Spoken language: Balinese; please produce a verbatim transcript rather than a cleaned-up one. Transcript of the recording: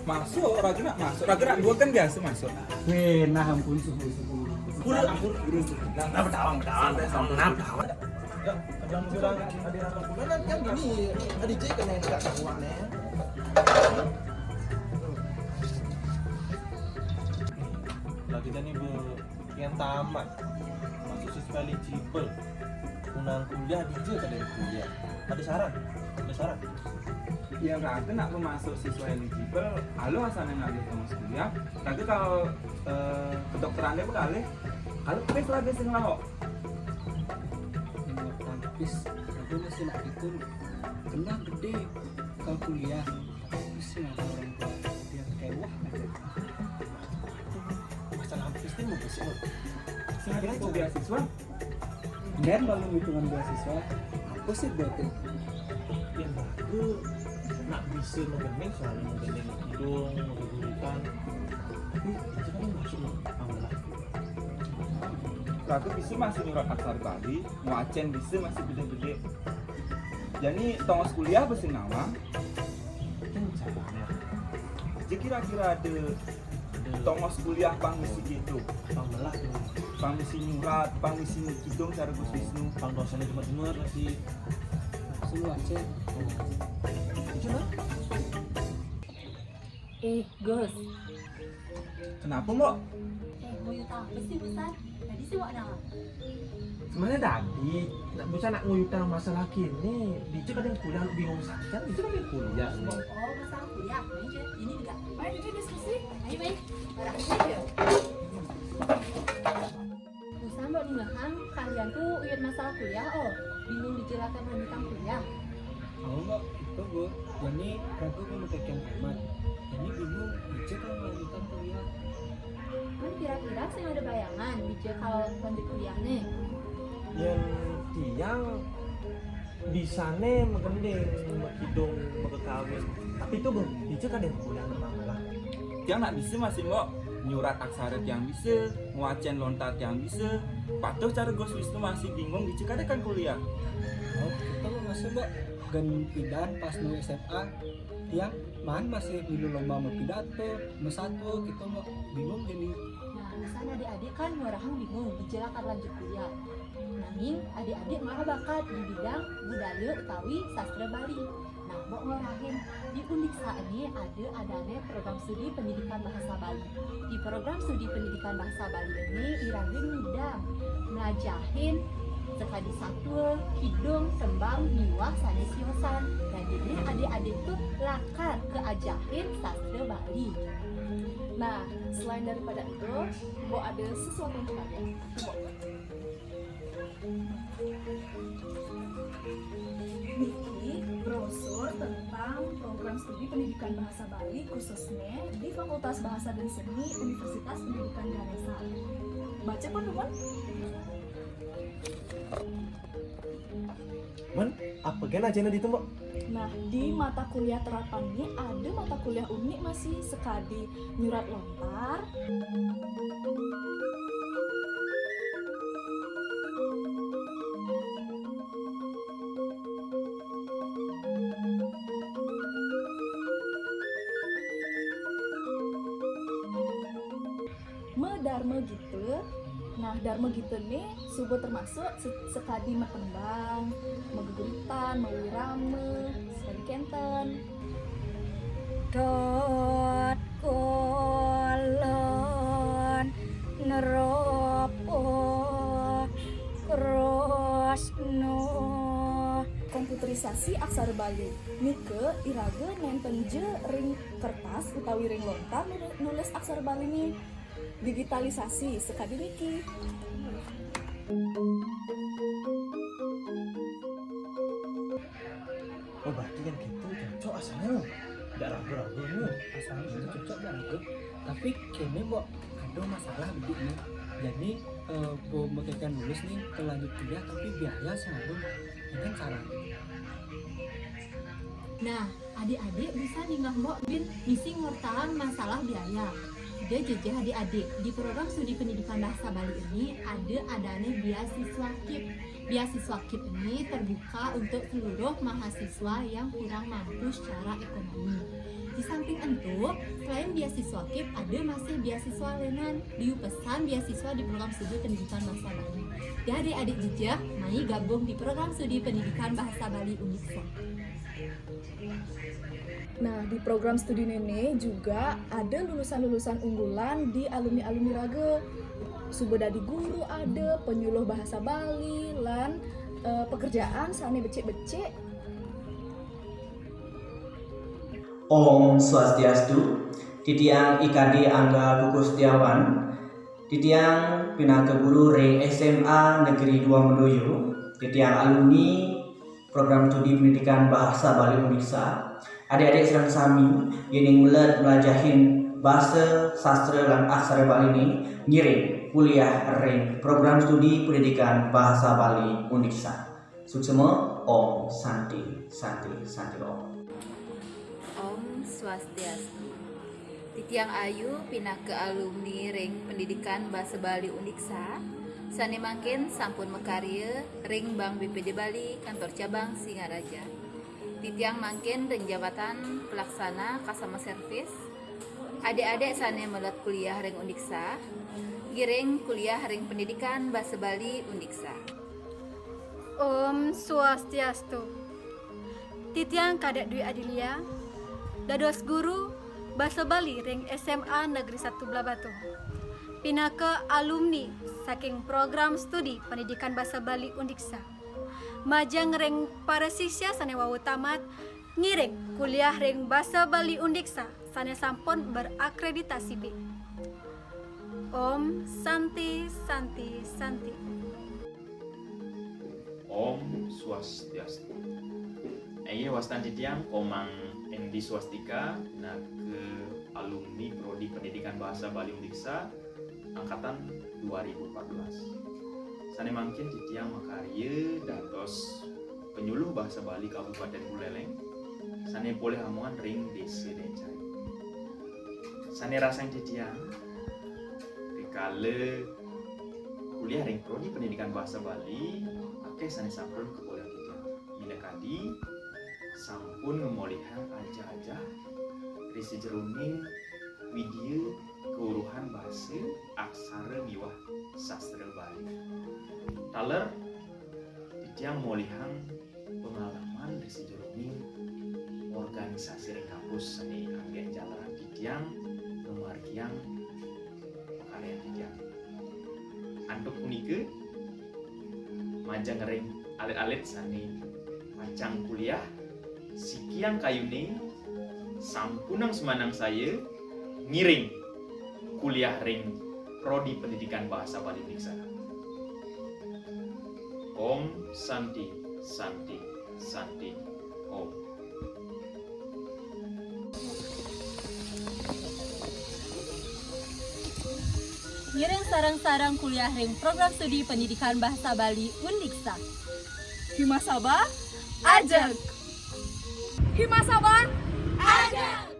Masuk, raga nak masuk. Raga nak dua kan biasa masuk. Weh, nah ampun, subuh, subuh. Guru, guru, guru. Nah, nah, bertawang, bertawang, bertawang, nah, bertawang. Ya, bilang, bilang, ada apa pula, kan gini, ada je kena yang tak tahu, aneh. Lah, kita ni ber-, yang tamat, masuk siswa eligible, unang kuliah, dija kada kuliah. Ada saran? Ada saran? Ya, raga nak masuk siswa eligible, aluh asal ngalih tongos kuliah. Raga kalau, eh, kedokteran dia bekalih, kalau kuis raga sing lahok. Minat tampis, raga masih nak pikun. Kena gede, kalau kuliah, tampis sih ada orang tua. Dia kayak, wah, ada. Masalah tampis ni mau besok. Sing ada beasiswa? Dan lalu hitungan beasiswa, apa sih buatnya? Yang bagus, nak bisa magening, soalnya magening hidung, magaguritan. Tapi itu kan masuk loh, amalan. Raga bisa masih nyurat aksara Bali, ngwacén bisa masih gede-gede. Jadi, tongos kuliah apa sing nawang? Itu caranya. Jadi kira-kira ada tongos kuliah pang misi gitu. Pang melah tuh. Pang misi nyurat, pang misi ngidung cara Gus Wisnu. Pang dosennya cuma denger lagi. Langsung lu aja. Itu lah. Eh, Gus. Kenapa, Mbok? Eh, nguyut apa sih, Busan? Tadi sih, Wak, nama? Sebenarnya tadi, nak Busan nak nguyutang masalah kini, Dice kadang kuliah, lu bingung saja, Dice kadang kuliah, semua. Oh, masalah kuliah, main je. Ini juga. Main ini diskusi. Ayo, main. Barang ini aja. Busan, Mbok, nih, Mbak, kalian tuh uyut masalah kuliah, oh. Bingung dijelakan lanjutan kuliah. Tahu nggak, itu, Bu. Jadi, ragu mau memegang amat. Jadi, bingung, Dice kan melanjutkan kuliah. Kan kira-kira sing ada bayangan, Dice kalau lanjut kuliah nih. Yang tiang bisane magending, makidung, makakawin. Tapi itu, Bu, Dice kan yang kuliah anak malah. Tiang nak bisa masih, Mbok, nyurat aksara tiang bisa, ngwacén lontar tiang bisa. Patuh cara Gus Wisnu masih bingung, Dice kada kan kuliah. Oh, kita mau masuk, Mbok. Gen pidan pas nu S M A, tiang man masih milu lomba mapidato, masatwa, kita mau bingung jadi. Nah, misalnya adik-adik kan ngorahang bingung, dijelakan lanjut kuliah. Nanging adik-adik malah bakat di bidang budaya utawi sastra Bali. Nah, Mbok ngorahin, di Undiksa ini ada adané program studi pendidikan bahasa Bali. Di program studi pendidikan bahasa Bali ini, iraga ngidang melajahin sekadi satwa, kidung, tembang, miwah sané siosan. Nah, jadi adik-adik tuh lakar keajahin sastra Bali. Nah, selain daripada itu, Mbok ada sesuatu untuk kalian. Niki brosur tentang program studi pendidikan bahasa Bali, khususnya di Fakultas Bahasa dan Seni Universitas Pendidikan Ganesha. Baca pun, Dumun. Men, apa gen ajané ditu, Mbok? Nah, di mata kuliah terapan ini ada mata kuliah unik masih sekadi nyurat lontar. Medarma Gita. Nah, Darma Gita nih suba termasuk se-, sekadi matembang, mageguritan, mawirama, sekadi kenten. Dot kolon neropo krosno. Komputerisasi aksara Bali. Nika iraga nenten ja ring kertas utawi ring lontar nul-, nulis aksara Bali nih. Digitalisasi sekadi niki. Oh, berarti yang gitu cocok asalnya. Tidak ragu-ragu nih. Asalnya itu cocok, tidak ragu. Tapi kene, Mbok, ada masalah begitu nih. Jadi, eh, Mbok bakal lulus nih, ke lanjut kuliah, tapi biaya sih, Mbok. Ini kan cara. Nah, adik-adik bisa ningah Mbok bin misi ngortaang masalah biaya. Ida jejeh adik-adik, di program studi pendidikan bahasa Bali ini ada adané beasiswa kip. Beasiswa kip ini terbuka untuk seluruh mahasiswa yang kurang mampu secara ekonomi. Di samping itu, selain beasiswa kip, ada masih beasiswa laenan. Diu pesan beasiswa di program studi pendidikan bahasa Bali. Ya, adik-adik jejeh, mai gabung di program studi pendidikan bahasa Bali Undiksa. Nah, di program studi nene juga ada lulusan-lulusan unggulan di alumni-alumni raga. Suba dadi guru ada, penyuluh bahasa Bali, lan eh, pekerjaan sane becik-becik. Om Swastiastu, titiang I K D Angga Kukustiawan, titiang pinaka guru ring S M A Negeri Dua Mendoyo, titiang alumni program studi pendidikan bahasa Bali Undiksa. Adik-adik sareng sami, yening meled mlajahin basa, sastra, lan aksara Bali ni, ngiring kuliah ring program studi pendidikan bahasa Bali Undiksa. Suksma, Om Santi, Santi, Santi Om. Om Swastiastu. Titiang Ayu pinaka alumni ring Pendidikan Basa Bali Undiksa, sane mangkin sampun makarya ring Bank B P D Bali, Kantor Cabang Singaraja. Titiang mangkin ring jabatan pelaksana customer service. Adik-adik sane meled kuliah ring Undiksa, ngiring kuliah ring Pendidikan Basa Bali Undiksa. Om Swastiastu. Titiang Kadek Dwi Adilia, dados guru basa Bali ring S M A Negeri Satu Blahbatuh. Pinaka alumni saking program studi pendidikan basa Bali Undiksa. Majeng ring para sisya sane wau tamat ngiring kuliah ring basa Bali Undiksa sane sampun berakreditasi B. Om Santi Santi Santi. Om Swastiastu. Inggih wastan titiang Komang Endi Swastika, pinaka alumni Prodi Pendidikan Bahasa Bali Undiksa angkatan dua ribu empat belas. Sane mangkin titiang makarya dados penyuluh bahasa Bali Kabupaten Buleleng, sane polih amongan ring Desa Dencai. Sane rasain titiang, rikala kuliah ring Prodi Pendidikan Bahasa Bali, akeh sane sampun kapolihang titiang. Minakadi, sampun ngamolihang ajah-ajah ri sajeroning widya kawruhan basa, aksara miwah sastra Bali. Taler, titiang molihang pengalaman ri sajeroning organisasi ring kampus sane anggen jalaran titiang ngamargiang pakaryan titiang. Antuk punika, majeng ring alit-alit sane pacang kuliah, sikiang kayune sampunang sumanangsaya ngiring kuliah ring Prodi Pendidikan Bahasa Bali Undiksa. Om Santi, Santi, Santi, Om. Ngiring sareng-sareng kuliah ring program studi pendidikan bahasa Bali Undiksa. Himasaba, ajeg. Himasaba, ajeg.